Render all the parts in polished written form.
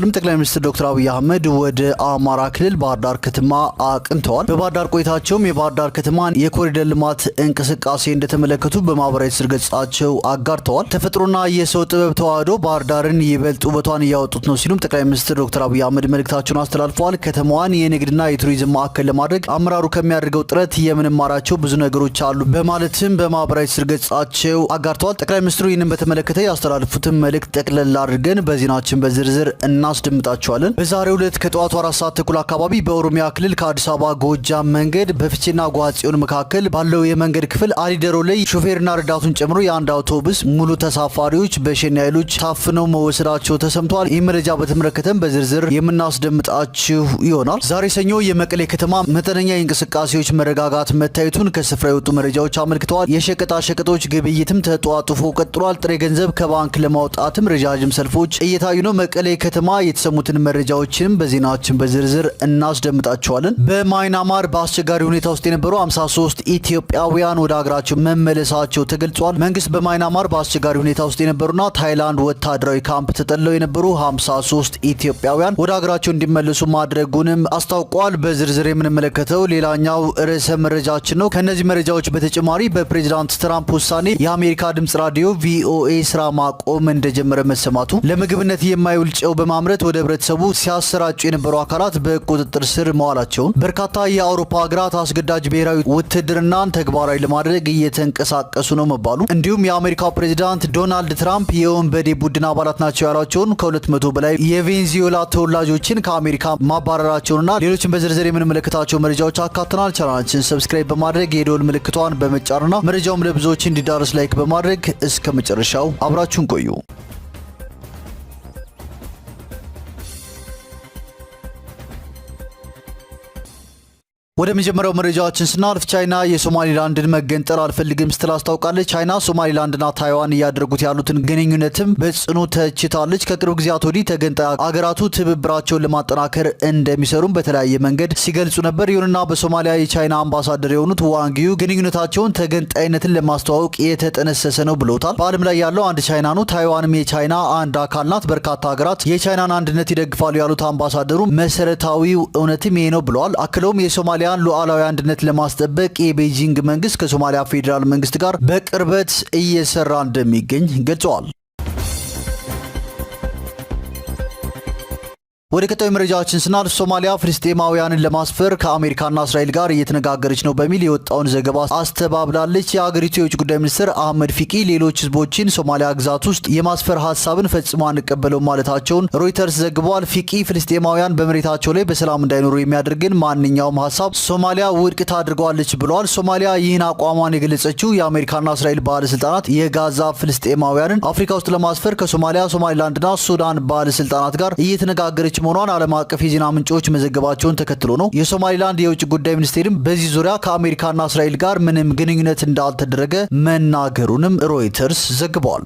በማስከተልም ጠቅላይ ሚኒስትር ዶክተር አብይ አህመድ ወደ አማራ ክልል ባህር ዳር ከተማ አቅንተዋል። በባህር ዳር ቆይታቸውም የባህር ዳር ከተማን የኮሪደር ልማት እንቅስቃሴ እንደተመለከቱ በማህበራዊ ትስስር ገጻቸው አጋርተዋል። ተፈጥሮና የሰው ጥበብ ተዋህዶ ባህር ዳርን ይበልጥ ውበቷን እያወጡት ነው ሲሉም ጠቅላይ ሚኒስትር ዶክተር አብይ አህመድ መልእክታቸውን አስተላልፈዋል። ከተማዋን የንግድና የቱሪዝም ማዕከል ለማድረግ አመራሩ ከሚያደርገው ጥረት የምንማራቸው ብዙ ነገሮች አሉ በማለትም በማህበራዊ ትስስር ገጻቸው አጋርተዋል። ጠቅላይ ሚኒስትሩ ይህንን በተመለከተ ያስተላልፉትን መልእክት ጠቅለል አድርገን በዜናችን በዝርዝር እናስደምጣቸዋለን። በዛሬው ዕለት ከጠዋቱ 4:30 አካባቢ በኦሮሚያ ክልል ከአዲስ አበባ ጎጃም መንገድ በፍቼና ጎሐጽዮን መካከል ባለው የመንገድ ክፍል አሊደሮ ላይ ሾፌርና ረዳቱን ጨምሮ የአንድ አውቶቡስ ሙሉ ተሳፋሪዎች በሸኔ ኃይሎች ታፍነው መወሰዳቸው ተሰምቷል። ይህ መረጃ በተመለከተም በዝርዝር የምናስደምጣችሁ ይሆናል። ዛሬ ሰኞ የመቀሌ ከተማ መጠነኛ የእንቅስቃሴዎች መረጋጋት መታየቱን ከስፍራ የወጡ መረጃዎች አመልክተዋል። የሸቀጣ ሸቀጦች ግብይትም ተጧጡፎ ቀጥሏል። ጥሬ ገንዘብ ከባንክ ለማውጣትም ረዣዥም ሰልፎች እየታዩ ነው። መቀሌ ከተማ የተሰሙትን መረጃዎችንም በዜናችን በዝርዝር እናስደምጣቸዋለን። በማይናማር በአስቸጋሪ ሁኔታ ውስጥ የነበሩ 53 ኢትዮጵያውያን ወደ ሀገራቸው መመለሳቸው ተገልጿል። መንግስት በማይናማር በአስቸጋሪ ሁኔታ ውስጥ የነበሩና ታይላንድ ወታደራዊ ካምፕ ተጠልለው የነበሩ 53 ኢትዮጵያውያን ወደ ሀገራቸው እንዲመለሱ ማድረጉንም አስታውቋል። በዝርዝር የምንመለከተው ሌላኛው ርዕሰ መረጃችን ነው። ከእነዚህ መረጃዎች በተጨማሪ በፕሬዚዳንት ትራምፕ ውሳኔ የአሜሪካ ድምጽ ራዲዮ ቪኦኤ ስራ ማቆም እንደጀመረ መሰማቱ፣ ለምግብነት የማይውል ጨው በማምረት ወደ ህብረተሰቡ ሲያሰራጩ የነበሩ አካላት በቁጥጥር ስር መዋላቸውን፣ በርካታ የአውሮፓ ሀገራት አስገዳጅ ብሔራዊ ውትድርናን ተግባራዊ ለማድረግ እየተንቀሳቀሱ ነው መባሉ፣ እንዲሁም የአሜሪካው ፕሬዚዳንት ዶናልድ ትራምፕ የወንበዴ ቡድን አባላት ናቸው ያሏቸውን ከ200 በላይ የቬንዙዌላ ተወላጆችን ከአሜሪካ ማባረራቸውንና ሌሎችን በዝርዝር የምንመለከታቸው መረጃዎች አካተናል። ቻናላችን subscribe በማድረግ የደወል ምልክቷን በመጫንና መረጃውም ለብዙዎች እንዲዳረስ like በማድረግ እስከ መጨረሻው አብራችሁን ቆዩ። ወደ መጀመሪያው መረጃዎችን ስናልፍ ቻይና የሶማሊላንድን መገንጠል አልፈልግም ስትል አስታውቃለች። ቻይና ሶማሊላንድና ታይዋን እያደረጉት ያሉትን ግንኙነትም በጽኑ ተችታለች። ከቅርብ ጊዜያት ወዲህ ተገንጣይ አገራቱ ትብብራቸውን ለማጠናከር እንደሚሰሩም በተለያየ መንገድ ሲገልጹ ነበር። ይሁንና በሶማሊያ የቻይና አምባሳደር የሆኑት ዋንግ ዪ ግንኙነታቸውን ተገንጣይነትን ለማስተዋወቅ የተጠነሰሰ ነው ብለውታል። በዓለም ላይ ያለው አንድ ቻይና ነው፣ ታይዋንም የቻይና አንድ አካል ናት። በርካታ ሀገራት የቻይናን አንድነት ይደግፋሉ ያሉት አምባሳደሩ መሰረታዊው እውነትም ይሄ ነው ብለዋል። አክለውም የሶማሊያን ሉዓላዊ አንድነት ለማስጠበቅ የቤጂንግ መንግስት ከሶማሊያ ፌዴራል መንግስት ጋር በቅርበት እየሰራ እንደሚገኝ ገልጸዋል። ወደ ቀጣዩ መረጃዎችን ስናልፍ ሶማሊያ ፍልስጤማውያንን ለማስፈር ከአሜሪካና እስራኤል ጋር እየተነጋገረች ነው በሚል የወጣውን ዘገባ አስተባብላለች። የሀገሪቱ የውጭ ጉዳይ ሚኒስትር አህመድ ፊቂ ሌሎች ህዝቦችን ሶማሊያ ግዛት ውስጥ የማስፈር ሀሳብን ፈጽሞ አንቀበለውም ማለታቸውን ሮይተርስ ዘግቧል። ፊቂ ፍልስጤማውያን በመሬታቸው ላይ በሰላም እንዳይኖሩ የሚያደርግን ማንኛውም ሀሳብ ሶማሊያ ውድቅ ታድርገዋለች ብለዋል። ሶማሊያ ይህን አቋሟን የገለጸችው የአሜሪካና እስራኤል ባለስልጣናት የጋዛ ፍልስጤማውያንን አፍሪካ ውስጥ ለማስፈር ከሶማሊያ፣ ሶማሊላንድና ሱዳን ባለስልጣናት ጋር እየተነጋገረች መሆኗን ዓለም አቀፍ የዜና ምንጮች መዘገባቸውን ተከትሎ ነው። የሶማሊላንድ የውጭ ጉዳይ ሚኒስቴርም በዚህ ዙሪያ ከአሜሪካና እስራኤል ጋር ምንም ግንኙነት እንዳልተደረገ መናገሩንም ሮይተርስ ዘግቧል።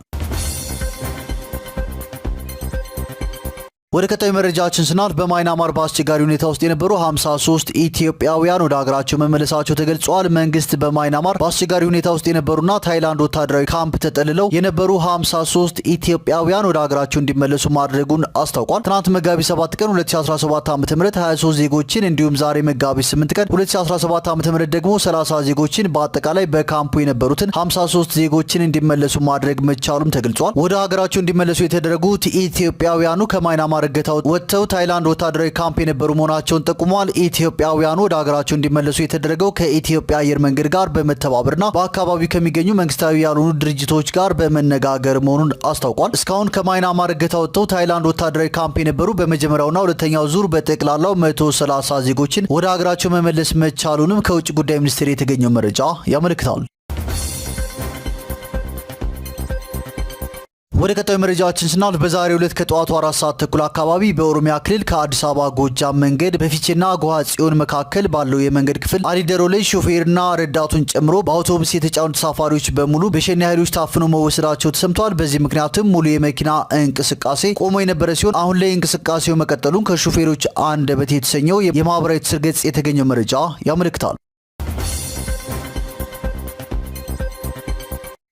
ወደ ቀጣዩ መረጃችን ስናልፍ በማይናማር በአስቸጋሪ ሁኔታ ውስጥ የነበሩ 53 ኢትዮጵያውያን ወደ ሀገራቸው መመለሳቸው ተገልጿል። መንግስት በማይናማር በአስቸጋሪ ሁኔታ ውስጥ የነበሩና ታይላንድ ወታደራዊ ካምፕ ተጠልለው የነበሩ 53 ኢትዮጵያውያን ወደ ሀገራቸው እንዲመለሱ ማድረጉን አስታውቋል። ትናንት መጋቢት 7 ቀን 2017 ዓ.ም 23 ዜጎችን እንዲሁም ዛሬ መጋቢት 8 ቀን 2017 ዓ.ም ደግሞ 30 ዜጎችን በአጠቃላይ በካምፑ የነበሩትን 53 ዜጎችን እንዲመለሱ ማድረግ መቻሉም ተገልጿል። ወደ ሀገራቸው እንዲመለሱ የተደረጉት ኢትዮጵያውያኑ ከማይናማር እገታው ወጥተው ታይላንድ ወታደራዊ ካምፕ የነበሩ መሆናቸውን ጠቁመዋል። ኢትዮጵያውያኑ ወደ ሀገራቸው እንዲመለሱ የተደረገው ከኢትዮጵያ አየር መንገድ ጋር በመተባበርና በአካባቢው ከሚገኙ መንግስታዊ ያልሆኑ ድርጅቶች ጋር በመነጋገር መሆኑን አስታውቋል። እስካሁን ከማይናማር እገታ ወጥተው ታይላንድ ወታደራዊ ካምፕ የነበሩ በመጀመሪያውና ሁለተኛው ዙር በጠቅላላው 130 ዜጎችን ወደ ሀገራቸው መመለስ መቻሉንም ከውጭ ጉዳይ ሚኒስቴር የተገኘው መረጃ ያመለክታል። ወደ ቀጣዩ መረጃዎችን ስናልፍ በዛሬው ዕለት ከጠዋቱ 4:30 አካባቢ በኦሮሚያ ክልል ከአዲስ አበባ ጎጃም መንገድ በፊቼና ጎሃ ጽዮን መካከል ባለው የመንገድ ክፍል አሊደሮ ላይ ሾፌርና ረዳቱን ጨምሮ በአውቶቡስ የተጫኑ ተሳፋሪዎች በሙሉ በሸኔ ኃይሎች ታፍነው መወሰዳቸው ተሰምተዋል። በዚህ ምክንያትም ሙሉ የመኪና እንቅስቃሴ ቆሞ የነበረ ሲሆን አሁን ላይ እንቅስቃሴው መቀጠሉን ከሾፌሮች አንደበት የተሰኘው የማህበራዊ ትስስር ገጽ የተገኘው መረጃ ያመለክታል።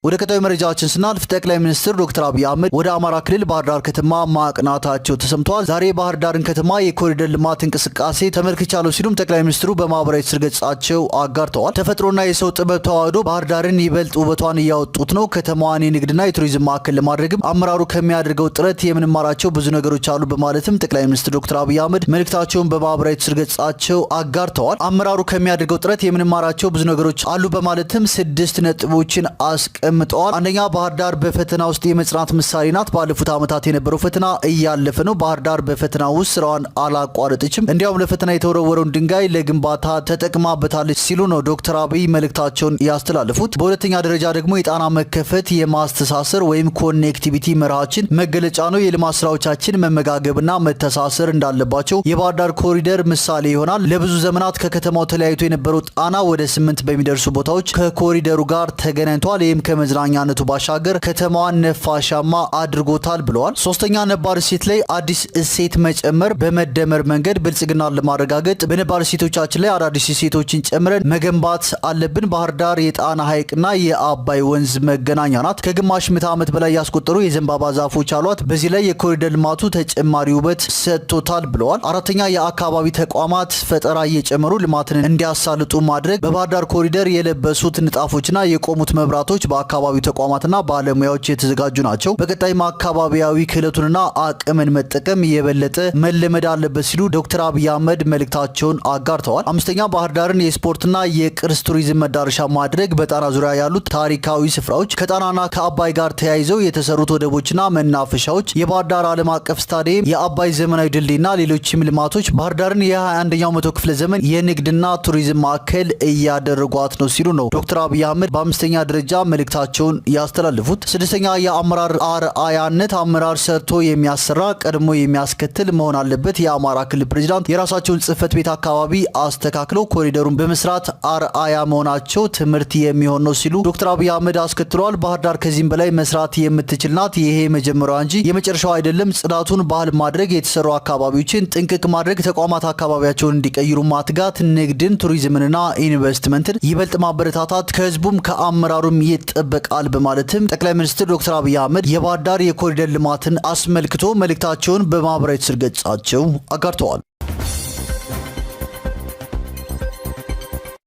ወደ ቀጣዩ መረጃችን ስናልፍ ጠቅላይ ሚኒስትር ዶክተር አብይ አህመድ ወደ አማራ ክልል ባህር ዳር ከተማ ማቅናታቸው ተሰምተዋል። ዛሬ ባህር ዳርን ከተማ የኮሪደር ልማት እንቅስቃሴ ተመልክቻለሁ ሲሉም ጠቅላይ ሚኒስትሩ በማህበራዊ ትስስር ገጻቸው አጋርተዋል። ተፈጥሮና የሰው ጥበብ ተዋህዶ ባህር ዳርን ይበልጥ ውበቷን እያወጡት ነው። ከተማዋን የንግድና የቱሪዝም ማዕከል ለማድረግም አመራሩ ከሚያደርገው ጥረት የምንማራቸው ብዙ ነገሮች አሉ በማለትም ጠቅላይ ሚኒስትር ዶክተር አብይ አህመድ መልእክታቸውን በማህበራዊ ትስስር ገጻቸው አጋርተዋል። አመራሩ ከሚያደርገው ጥረት የምንማራቸው ብዙ ነገሮች አሉ በማለትም 6 ነጥቦችን አስቀምጠዋል። አንደኛ፣ ባህር ዳር በፈተና ውስጥ የመጽናት ምሳሌ ናት። ባለፉት ዓመታት የነበረው ፈተና እያለፈ ነው። ባህር ዳር በፈተና ውስጥ ስራዋን አላቋረጠችም። እንዲያውም ለፈተና የተወረወረውን ድንጋይ ለግንባታ ተጠቅማበታለች ሲሉ ነው ዶክተር አብይ መልእክታቸውን ያስተላለፉት። በሁለተኛ ደረጃ ደግሞ የጣና መከፈት የማስተሳሰር ወይም connectivity መርሃችን መገለጫ ነው። የልማት ስራዎቻችን መመጋገብና መተሳሰር እንዳለባቸው የባህር ዳር ኮሪደር ምሳሌ ይሆናል። ለብዙ ዘመናት ከከተማው ተለያይቶ የነበረው ጣና ወደ 8 በሚደርሱ ቦታዎች ከኮሪደሩ ጋር ተገናኝተዋል። ይህም ከመዝናኛነቱ ባሻገር ከተማዋን ነፋሻማ አድርጎታል ብለዋል። ሶስተኛ፣ ነባር እሴት ላይ አዲስ እሴት መጨመር በመደመር መንገድ ብልጽግናን ለማረጋገጥ በነባር እሴቶቻችን ላይ አዳዲስ እሴቶችን ጨምረን መገንባት አለብን። ባህር ዳር የጣና ሐይቅና የአባይ ወንዝ መገናኛ ናት። ከግማሽ ምዕተ ዓመት በላይ ያስቆጠሩ የዘንባባ ዛፎች አሏት። በዚህ ላይ የኮሪደር ልማቱ ተጨማሪ ውበት ሰጥቶታል ብለዋል። አራተኛ፣ የአካባቢ ተቋማት ፈጠራ እየጨመሩ ልማትን እንዲያሳልጡ ማድረግ። በባህር ዳር ኮሪደር የለበሱት ንጣፎችና የቆሙት መብራቶች በአካባቢው ተቋማትና ባለሙያዎች የተዘጋጁ ናቸው። በቀጣይም አካባቢያዊ ክህለቱንና አቅምን መጠቀም የበለጠ መለመድ አለበት ሲሉ ዶክተር አብይ አህመድ መልእክታቸውን አጋርተዋል። አምስተኛ፣ ባህር ዳርን የስፖርትና የቅርስ ቱሪዝም መዳረሻ ማድረግ። በጣና ዙሪያ ያሉት ታሪካዊ ስፍራዎች ከጣናና ከአባይ ጋር ተያይዘው የተሰሩት ወደቦችና መናፈሻዎች፣ የባህር ዳር ዓለም አቀፍ ስታዲየም፣ የአባይ ዘመናዊ ድልድይና ሌሎችም ልማቶች ባህር ዳርን የ21ኛው መቶ ክፍለ ዘመን የንግድና ቱሪዝም ማዕከል እያደረጓት ነው ሲሉ ነው ዶክተር አብይ አህመድ በአምስተኛ ደረጃ መልእክታቸውን ያስተላልፉት። ስድስተኛ፣ የአመራር አርአያነት። አመራር ሰርቶ የሚያሰራ ቀድሞ የሚያስከትል መሆን አለበት። የአማራ ክልል ፕሬዚዳንት የራሳቸውን ጽህፈት ቤት አካባቢ አስተካክለው ኮሪደሩን በመስራት አርአያ መሆናቸው ትምህርት የሚሆን ነው ሲሉ ዶክተር አብይ አህመድ አስከትለዋል። ባህር ዳር ከዚህም በላይ መስራት የምትችል ናት። ይሄ መጀመሪያዋ እንጂ የመጨረሻው አይደለም። ጽዳቱን ባህል ማድረግ፣ የተሰሩ አካባቢዎችን ጥንቅቅ ማድረግ፣ ተቋማት አካባቢያቸውን እንዲቀይሩ ማትጋት፣ ንግድን፣ ቱሪዝምንና ኢንቨስትመንትን ይበልጥ ማበረታታት ከህዝቡም ከአመራሩም ይጠበቃል በማለትም ጠቅላይ ሚኒስትር ዶክተር አብይ አህመድ የባህር ዳር የኮሪደር ልማትን አስመልክቶ መልእክታቸውን በማህበራዊ ትስስር ገጻቸው አጋርተዋል።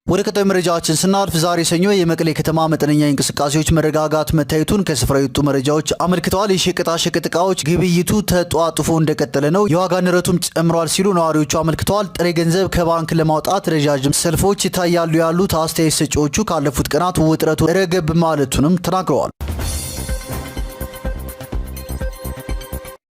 ወደ ቀጣዩ መረጃዎችን ስናልፍ ዛሬ ሰኞ የመቀሌ ከተማ መጠነኛ እንቅስቃሴዎች መረጋጋት መታየቱን ከስፍራው የወጡ መረጃዎች አመልክተዋል። የሸቀጣ ሸቀጥ እቃዎች ግብይቱ ተጧጡፎ እንደቀጠለ ነው፣ የዋጋ ንረቱም ጨምሯል ሲሉ ነዋሪዎቹ አመልክተዋል። ጥሬ ገንዘብ ከባንክ ለማውጣት ረዣዥም ሰልፎች ይታያሉ ያሉት አስተያየት ሰጪዎቹ ካለፉት ቀናት ውጥረቱ ረገብ ማለቱንም ተናግረዋል።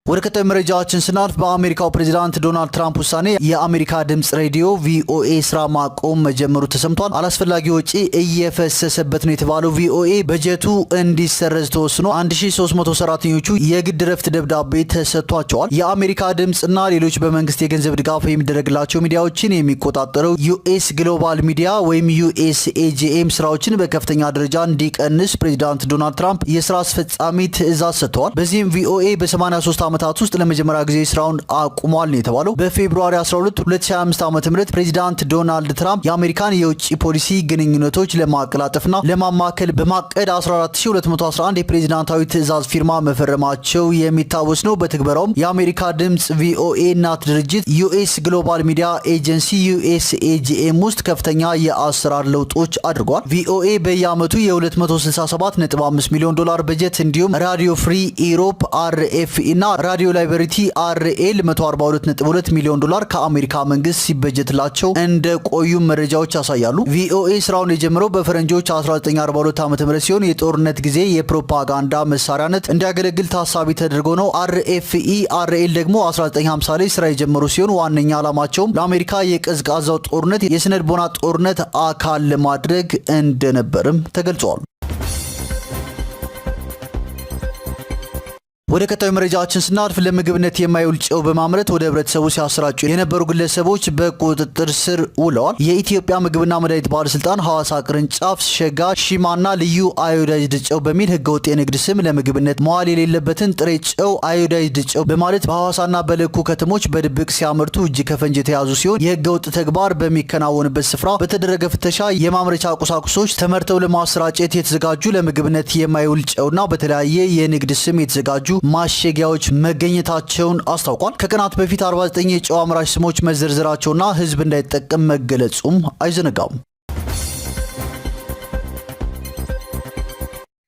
ወደ ቀጣዩ መረጃዎችን ስናልፍ በአሜሪካው ፕሬዚዳንት ዶናልድ ትራምፕ ውሳኔ የአሜሪካ ድምፅ ሬዲዮ ቪኦኤ ስራ ማቆም መጀመሩ ተሰምቷል። አላስፈላጊ ወጪ እየፈሰሰበት ነው የተባለው ቪኦኤ በጀቱ እንዲሰረዝ ተወስኖ 1300 ሰራተኞቹ የግድ ረፍት ደብዳቤ ተሰጥቷቸዋል። የአሜሪካ ድምፅና ሌሎች በመንግስት የገንዘብ ድጋፍ የሚደረግላቸው ሚዲያዎችን የሚቆጣጠረው ዩኤስ ግሎባል ሚዲያ ወይም ዩኤስኤጂኤም ስራዎችን በከፍተኛ ደረጃ እንዲቀንስ ፕሬዚዳንት ዶናልድ ትራምፕ የስራ አስፈጻሚ ትዕዛዝ ሰጥተዋል። በዚህም ቪኦኤ በ83 ዓመታት ውስጥ ለመጀመሪያ ጊዜ ስራውን አቁሟል ነው የተባለው። በ February 12 2025 ዓ.ም ፕሬዚዳንት ዶናልድ ትራምፕ የአሜሪካን የውጭ ፖሊሲ ግንኙነቶች ለማቀላጠፍና ለማማከል በማቀድ 14211 የፕሬዚዳንታዊ ትዕዛዝ ፊርማ መፈረማቸው የሚታወስ ነው። በትግበራውም የአሜሪካ ድምፅ ቪኦኤ እናት ድርጅት ዩኤስ ግሎባል ሚዲያ ኤጀንሲ ዩኤስኤጂኤም ውስጥ ከፍተኛ የአሰራር ለውጦች አድርጓል። ቪኦኤ በየዓመቱ የ267.5 ሚሊዮን ዶላር በጀት እንዲሁም ራዲዮ ፍሪ ኢሮፕ አርኤፍኢ እና ራዲዮ ላይበርቲ አርኤል 142.2 ሚሊዮን ዶላር ከአሜሪካ መንግስት ሲበጀትላቸው እንደቆዩ መረጃዎች ያሳያሉ። ቪኦኤ ስራውን የጀመረው በፈረንጆች 1942 ዓ.ም ሲሆን የጦርነት ጊዜ የፕሮፓጋንዳ መሳሪያነት እንዲያገለግል ታሳቢ ተደርጎ ነው። አርኤፍኢ አርኤል ደግሞ 1950 ላይ ስራ የጀመሩ ሲሆን ዋነኛ ዓላማቸውም ለአሜሪካ የቀዝቃዛው ጦርነት የስነልቦና ጦርነት አካል ለማድረግ እንደነበርም ተገልጿል። ወደ ቀጣዩ መረጃችን ስናልፍ ለምግብነት የማይውል ጨው በማምረት ወደ ህብረተሰቡ ሲያሰራጩ የነበሩ ግለሰቦች በቁጥጥር ስር ውለዋል። የኢትዮጵያ ምግብና መድኃኒት ባለስልጣን ሐዋሳ ቅርንጫፍ ሸጋ ሺማና ልዩ iodized ጨው በሚል ህገወጥ የንግድ ስም ለምግብነት መዋል የሌለበትን ጥሬ ጨው iodized ጨው በማለት በሐዋሳና በለኩ ከተሞች በድብቅ ሲያመርቱ እጅ ከፈንጅ የተያዙ ሲሆን፣ የህገወጥ ተግባር በሚከናወንበት ስፍራ በተደረገ ፍተሻ የማምረቻ ቁሳቁሶች፣ ተመርተው ለማሰራጨት የተዘጋጁ ለምግብነት የማይውል ጨውና በተለያየ የንግድ ስም የተዘጋጁ ማሸጊያዎች መገኘታቸውን አስታውቋል። ከቀናት በፊት 49 የጨው አምራች ስሞች መዘርዘራቸውና ህዝብ እንዳይጠቀም መገለጹም አይዘነጋም።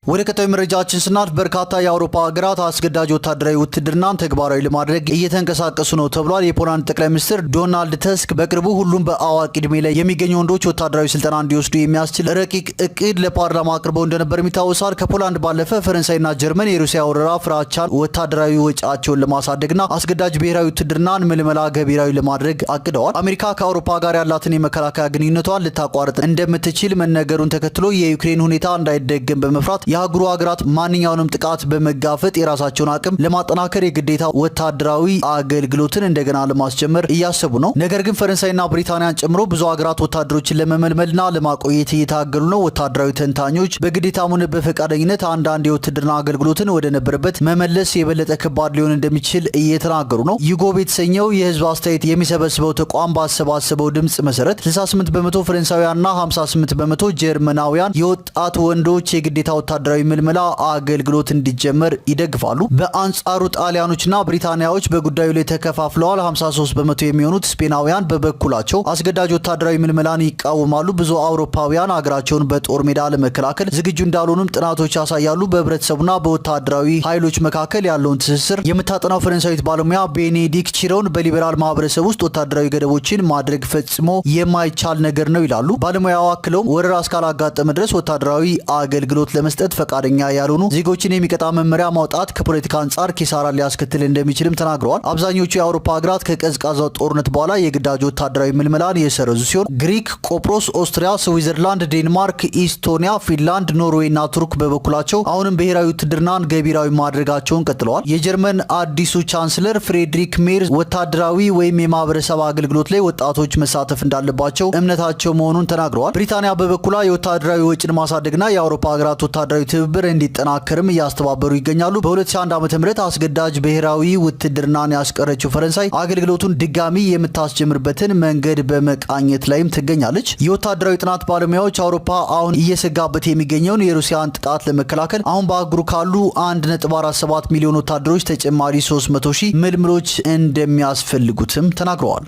ወደ ቀጣዩ መረጃችን ስናልፍ በርካታ የአውሮፓ ሀገራት አስገዳጅ ወታደራዊ ውትድርናን ተግባራዊ ለማድረግ እየተንቀሳቀሱ ነው ተብሏል። የፖላንድ ጠቅላይ ሚኒስትር ዶናልድ ተስክ በቅርቡ ሁሉም በአዋቂ እድሜ ላይ የሚገኙ ወንዶች ወታደራዊ ስልጠና እንዲወስዱ የሚያስችል ረቂቅ እቅድ ለፓርላማ አቅርበው እንደነበር ይታወሳል። ከፖላንድ ባለፈ ፈረንሳይና ጀርመን የሩሲያ ወረራ ፍራቻን ወታደራዊ ወጪያቸውን ለማሳደግና አስገዳጅ ብሔራዊ ውትድርናን ምልመላ ገቢራዊ ለማድረግ አቅደዋል። አሜሪካ ከአውሮፓ ጋር ያላትን የመከላከያ ግንኙነቷን ልታቋርጥ እንደምትችል መነገሩን ተከትሎ የዩክሬን ሁኔታ እንዳይደገም በመፍራት የአህጉሩ ሀገራት ማንኛውንም ጥቃት በመጋፈጥ የራሳቸውን አቅም ለማጠናከር የግዴታ ወታደራዊ አገልግሎትን እንደገና ለማስጀመር እያሰቡ ነው። ነገር ግን ፈረንሳይና ብሪታንያን ጨምሮ ብዙ ሀገራት ወታደሮችን ለመመልመልና ለማቆየት እየታገሉ ነው። ወታደራዊ ተንታኞች በግዴታም ሆነ በፈቃደኝነት አንዳንድ የውትድርና አገልግሎትን ወደ ነበረበት መመለስ የበለጠ ከባድ ሊሆን እንደሚችል እየተናገሩ ነው። ዩጎብ የተሰኘው የህዝብ አስተያየት የሚሰበስበው ተቋም ባሰባሰበው ድምጽ መሰረት 68% ፈረንሳውያንና 58% ጀርመናውያን የወጣት ወንዶች የግዴታ ወታደራዊ ምልመላ አገልግሎት እንዲጀመር ይደግፋሉ። በአንጻሩ ጣሊያኖችና ብሪታንያዎች በጉዳዩ ላይ ተከፋፍለዋል። 53% የሚሆኑት ስፔናውያን በበኩላቸው አስገዳጅ ወታደራዊ ምልመላን ይቃወማሉ። ብዙ አውሮፓውያን ሀገራቸውን በጦር ሜዳ ለመከላከል ዝግጁ እንዳልሆኑም ጥናቶች ያሳያሉ። በህብረተሰቡና በወታደራዊ ኃይሎች መካከል ያለውን ትስስር የምታጠናው ፈረንሳዊት ባለሙያ ቤኔዲክ ቺሮን በሊበራል ማህበረሰብ ውስጥ ወታደራዊ ገደቦችን ማድረግ ፈጽሞ የማይቻል ነገር ነው ይላሉ። ባለሙያው አክለውም ወረራ እስካላጋጠመ ድረስ ወታደራዊ አገልግሎት ለመስጠት ፈቃደኛ ያልሆኑ ዜጎችን የሚቀጣ መመሪያ ማውጣት ከፖለቲካ አንጻር ኪሳራ ሊያስከትል እንደሚችልም ተናግረዋል። አብዛኞቹ የአውሮፓ ሀገራት ከቀዝቃዛው ጦርነት በኋላ የግዳጅ ወታደራዊ ምልመላን የሰረዙ ሲሆን ግሪክ፣ ቆጵሮስ፣ ኦስትሪያ፣ ስዊዘርላንድ፣ ዴንማርክ፣ ኢስቶኒያ፣ ፊንላንድ፣ ኖርዌይ እና ቱርክ በበኩላቸው አሁንም ብሔራዊ ውትድርናን ገቢራዊ ማድረጋቸውን ቀጥለዋል። የጀርመን አዲሱ ቻንስለር ፍሬድሪክ ሜርዝ ወታደራዊ ወይም የማህበረሰብ አገልግሎት ላይ ወጣቶች መሳተፍ እንዳለባቸው እምነታቸው መሆኑን ተናግረዋል። ብሪታንያ በበኩሏ የወታደራዊ ወጪን ማሳደግና የአውሮፓ ሀገራት ወታደራዊ ትብብር እንዲጠናከርም እያስተባበሩ ይገኛሉ። በ2001 ዓ.ም አስገዳጅ ብሔራዊ ውትድርናን ያስቀረችው ፈረንሳይ አገልግሎቱን ድጋሚ የምታስጀምርበትን መንገድ በመቃኘት ላይም ትገኛለች። የወታደራዊ ጥናት ባለሙያዎች አውሮፓ አሁን እየሰጋበት የሚገኘውን የሩሲያን ጥቃት ለመከላከል አሁን በአህጉሩ ካሉ 1.47 ሚሊዮን ወታደሮች ተጨማሪ 300 ሺህ ምልምሎች እንደሚያስፈልጉትም ተናግረዋል።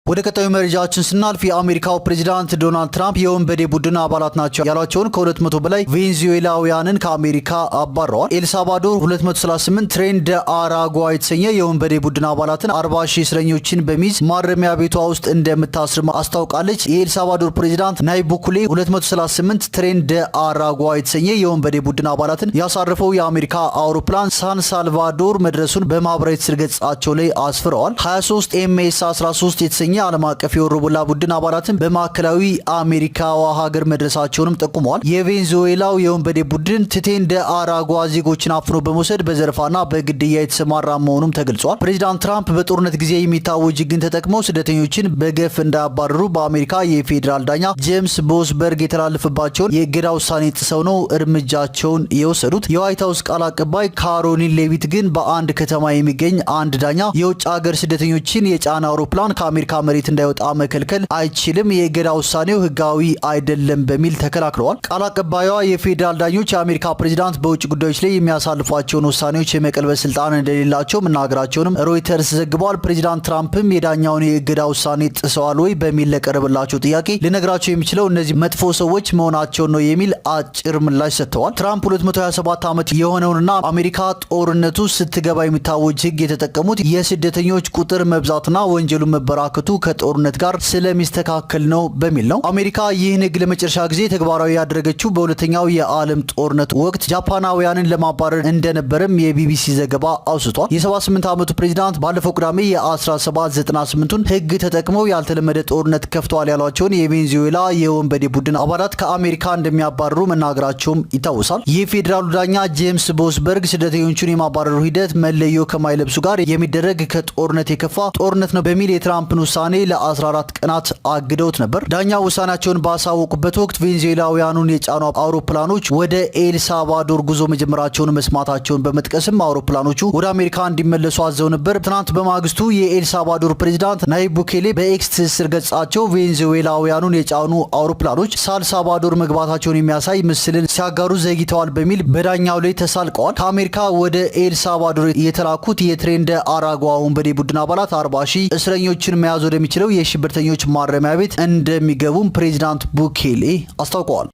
ወደ ቀጣዩ መረጃችን ስናልፍ የአሜሪካው ፕሬዚዳንት ዶናልድ ትራምፕ የወንበዴ ቡድን አባላት ናቸው ያሏቸውን ከ200 በላይ ቬንዙዌላውያንን ከአሜሪካ አባረዋል። ኤልሳልቫዶር 238 ትሬን ደ አራጓ የተሰኘ የወንበዴ ቡድን አባላትን 40 ሺህ እስረኞችን በሚይዝ ማረሚያ ቤቷ ውስጥ እንደምታስር አስታውቃለች። የኤልሳልቫዶር ፕሬዚዳንት ናይብ ቡኩሌ 238 ትሬን ደ አራጓ የተሰኘ የወንበዴ ቡድን አባላትን ያሳረፈው የአሜሪካ አውሮፕላን ሳን ሳልቫዶር መድረሱን በማህበራዊ ትስስር ገጻቸው ላይ አስፍረዋል። 23 ኤምኤስ 13 የተሰኘ ዓለም አቀፍ የወሮበላ ቡድን አባላትን በማዕከላዊ አሜሪካዋ ሀገር መድረሳቸውንም ጠቁመዋል። የቬንዙዌላው የወንበዴ ቡድን ትሬን ደ አራጓ ዜጎችን አፍኖ በመውሰድ በዘረፋና በግድያ የተሰማራ መሆኑም ተገልጿል። ፕሬዚዳንት ትራምፕ በጦርነት ጊዜ የሚታወጅ ሕግን ተጠቅመው ስደተኞችን በገፍ እንዳያባረሩ በአሜሪካ የፌዴራል ዳኛ ጄምስ ቦስበርግ የተላለፈባቸውን የእገዳ ውሳኔ ጥሰው ነው እርምጃቸውን የወሰዱት። የዋይት ሀውስ ቃል አቀባይ ካሮሊን ሌቪት ግን በአንድ ከተማ የሚገኝ አንድ ዳኛ የውጭ ሀገር ስደተኞችን የጫነ አውሮፕላን ከአሜሪካ መሬት እንዳይወጣ መከልከል አይችልም፣ የእገዳ ውሳኔው ህጋዊ አይደለም በሚል ተከላክለዋል። ቃል አቀባዩዋ የፌዴራል ዳኞች የአሜሪካ ፕሬዚዳንት በውጭ ጉዳዮች ላይ የሚያሳልፏቸውን ውሳኔዎች የመቀልበስ ስልጣን እንደሌላቸው መናገራቸውንም ሮይተርስ ዘግቧል። ፕሬዚዳንት ትራምፕም የዳኛውን የእገዳ ውሳኔ ጥሰዋል ወይ በሚል ለቀረበላቸው ጥያቄ ልነግራቸው የሚችለው እነዚህ መጥፎ ሰዎች መሆናቸውን ነው የሚል አጭር ምላሽ ሰጥተዋል። ትራምፕ 227 ዓመት የሆነውንና አሜሪካ ጦርነቱ ስትገባ የሚታወጅ ህግ የተጠቀሙት የስደተኞች ቁጥር መብዛትና ወንጀሉን መበራከቱ ከጦርነት ጋር ስለሚስተካከል ነው በሚል ነው። አሜሪካ ይህን ህግ ለመጨረሻ ጊዜ ተግባራዊ ያደረገችው በሁለተኛው የዓለም ጦርነት ወቅት ጃፓናውያንን ለማባረር እንደነበረም የቢቢሲ ዘገባ አውስቷል። የ78 ዓመቱ ፕሬዚዳንት ባለፈው ቅዳሜ የ1798ቱን ህግ ተጠቅመው ያልተለመደ ጦርነት ከፍተዋል ያሏቸውን የቬንዙዌላ የወንበዴ ቡድን አባላት ከአሜሪካ እንደሚያባርሩ መናገራቸውም ይታወሳል። የፌዴራሉ ዳኛ ጄምስ ቦስበርግ ስደተኞቹን የማባረሩ ሂደት መለዮ ከማይለብሱ ጋር የሚደረግ ከጦርነት የከፋ ጦርነት ነው በሚል የትራምፕን ውሳኔ ለ14 ቀናት አግደውት ነበር። ዳኛ ውሳኔያቸውን ባሳወቁበት ወቅት ቬንዙዌላውያኑን የጫኑ አውሮፕላኖች ወደ ኤልሳልቫዶር ጉዞ መጀመራቸውን መስማታቸውን በመጥቀስም አውሮፕላኖቹ ወደ አሜሪካ እንዲመለሱ አዘው ነበር። ትናንት በማግስቱ የኤልሳልቫዶር ፕሬዚዳንት ናይብ ቡኬሌ በኤክስ ትስስር ገጻቸው ቬንዙዌላውያኑን የጫኑ አውሮፕላኖች ሳልሳልቫዶር መግባታቸውን የሚያሳይ ምስልን ሲያጋሩ ዘግይተዋል በሚል በዳኛው ላይ ተሳልቀዋል። ከአሜሪካ ወደ ኤልሳልቫዶር የተላኩት የትሬን ደ አራጓ ወንበዴ ቡድን አባላት 40 ሺህ እስረኞችን መያዝ ወደሚችለው የሽብርተኞች ማረሚያ ቤት እንደሚገቡም ፕሬዚዳንት ቡኬሌ አስታውቀዋል።